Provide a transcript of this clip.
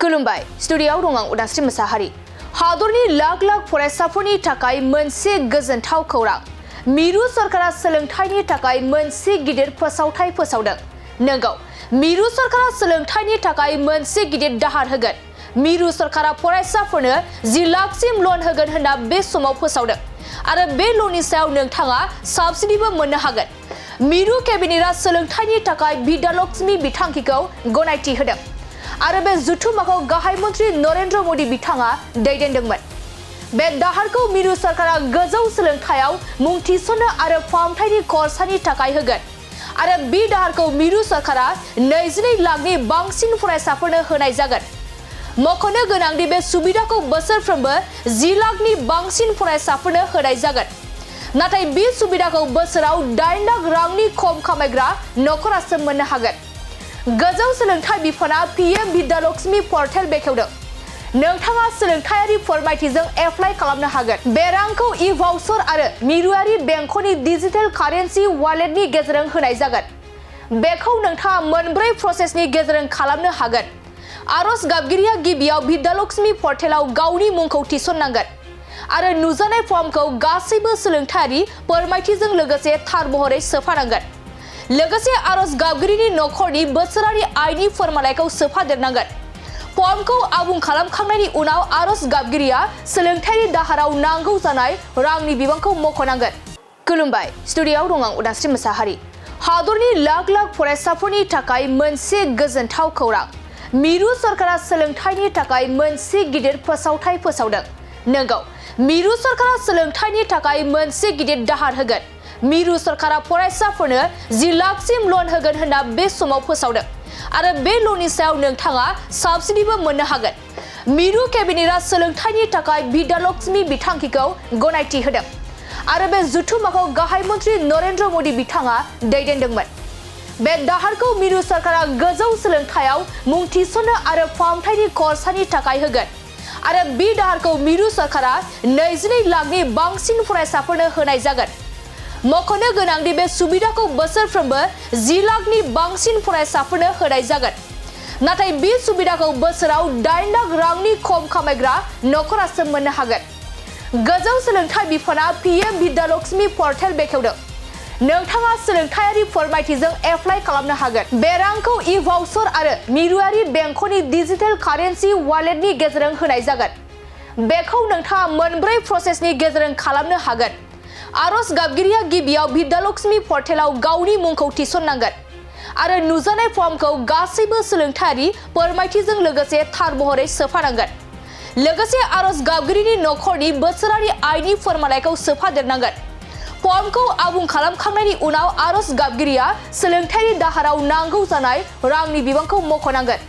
खुलुमबाय स्टुडियोआव दं आं उदास्रि मोसाहारि। हादरनि लाख लाख फरायसाफोरनि थाखाय मोनसे गोजोनथाव खौरां। मिरु सरकारा सोलोंथाइनि थाखाय मोनसे गिदिर फोसावथाय फोसावदों। नंगौ, मिरु सरकारा सोलोंथाइनि थाखाय मोनसे गिदिर दाहार होगोन। मिरु सरकारा फरायसाफोरनो 10 लाखसिम लन होगोन होनना बे समाव फोसावदों आरो बे लननि सायाव नोंथाङा साबसिडीबो मोननो हागोन। मिरु केबिनेटआ सोलोंथाइनि थाखाय विद्यालक्ष्मी बिथांखिखौ गनायथि होदों आरो बे जथुम्माखौ गाहाय मन्त्रि नरेन्द्र मोदी बिथाङा दैदेनदोंमोन। बे दाहारखौ मिरु सरकारा गोजौ सोलोंथायाव मुं थिसननो आरो फाहामथायनि खरसानि थाखाय होगोन आरो बे दाहारखौ मिरु सरकारा 22 लाखनि बांसिन फरायसाफोरनो होनाय जागोन। मख'नो गोनांदि बे सुबिदाखौ बोसोरफ्रोमबो 10 लाखनि बांसिन फरायसाफोरनो होनाय जागोन। नाथाय बे सुबिदाखौ बोसोराव 8 लाख रांनि खम खामायग्रा नखरासो मोननो हागोन। गोजौ सोलोंथाइ बिफाना पीएम विद्यालक्ष्मी पर्टेल बेखेवदों। नोंथाङा सोलोंथायारि फोरमायथिजों एप्लाइ खालामनो हागोन। बे रांखौ ई-भाउचार आरो मिरुआरि बेंकनि डिजिटेल कारेन्सि वालेटनि गेजेरजों होनाय जागोन। बेखौ नोंथाङा मोनब्रै प्रसेसनि गेजेरजों खालामनो हागोन। आरज गाबगिरिया गिबियाव विद्यालक्ष्मी पर्टेलाव गावनि मुंखौ थिसननांगोन आरो नुजानाय फर्मखौ गासैबो सोलोंथायारि फोरमायथिजों लोगोसे थार महरै सोफानांगोन। लोगोसे आरज गाबगिरिनि नखरनि बोसोरारि आयनि फोरमानलाइखौ सोफादेरनांगोन। फर्मखौ आबुं खालामखांनायनि उनाव आरज गाबगिरिया सोलोंथायारि दाहाराव नांगौ जानाय रांनि बिबांखौ मख'नांगोन। खुलुमबाय स्टुडियोआव दं आं उदास्रि मोसाहारि। हादरनि लाख लाख फरायसाफोरनि थाखाय मोनसे गोजोनथाव खौरां। मिरु सरकारा सोलोंथाइनि थाखाय मोनसे गिदिर फोसावथाय फोसावदों। नंगौ, मिरु सरकारा सोलोंथाइनि थाखाय मोनसे गिदिर दाहार होगोन। मिरु सरकारा फरायसाफोरनो 10 लाखसिम लन होगोन होनना बे समाव फोसावदों आरो बे लननि सायाव नोंथाङा साबसिडीबो मोननो हागोन। मिरु केबिनेटआ सोलोंथाइनि थाखाय विद्यालक्ष्मी बिथांखिखौ गनायथि होदों आरो बे जथुम्माखौ गाहाय मन्त्रि नरेन्द्र मोदी बिथाङा दैदेनदोंमोन। बे दाहारखौ मिरु सरकारा गोजौ सोलोंथायाव मुं थिसननो आरो फाहामथायनि खरसानि थाखाय होगोन आरो बे दाहारखौ मिरु सरकारा 22 लाखनि बांसिन फरायसाफोरनो होनाय जागोन। मख'नो गोनांदि बे सुबिदाखौ बोसोरफ्रोमबो 10 लाखनि बांसिन फरायसाफोरनो होनाय जागोन। नाथाय बे सुबिदाखौ बोसोराव 8 लाख रांनि खम खामायग्रा नखरासो मोननो हागोन। गोजौ सोलोंथाइ बिफाना पीएम विद्यालक्ष्मी पर्टेल बेखेवदों। नोंथाङा सोलोंथायारि फोरमायथिजों एप्लाइ खालामनो हागोन। बे रांखौ ई-भाउचार आरो मिरुआरि बेंकनि डिजिटेल कारेन्सि वालेटनि गेजेरजों होनाय जागोन। बेखौ नोंथाङा मोनब्रै प्रसेसनि गेजेरजों खालामनो हागोन। आरज गाबगिरिया गिबियाव विद्यालक्ष्मी पर्टेलाव गावनि मुंखौ थिसननांगोन आरो नुजानाय फर्मखौ गासैबो सोलोंथायारि फोरमायथिजों लोगोसे थार महरै सोफानांगोन। लोगोसे आरज गाबगिरिनि नखरनि बोसोरारि आयनि फोरमानलाइखौ सोफादेरनांगोन। फर्मखौ आबुं खालामखांनायनि उनाव आरज गाबगिरिया सोलोंथायारि दाहाराव नांगौ जानाय रांनि बिबांखौ मख'नांगोन।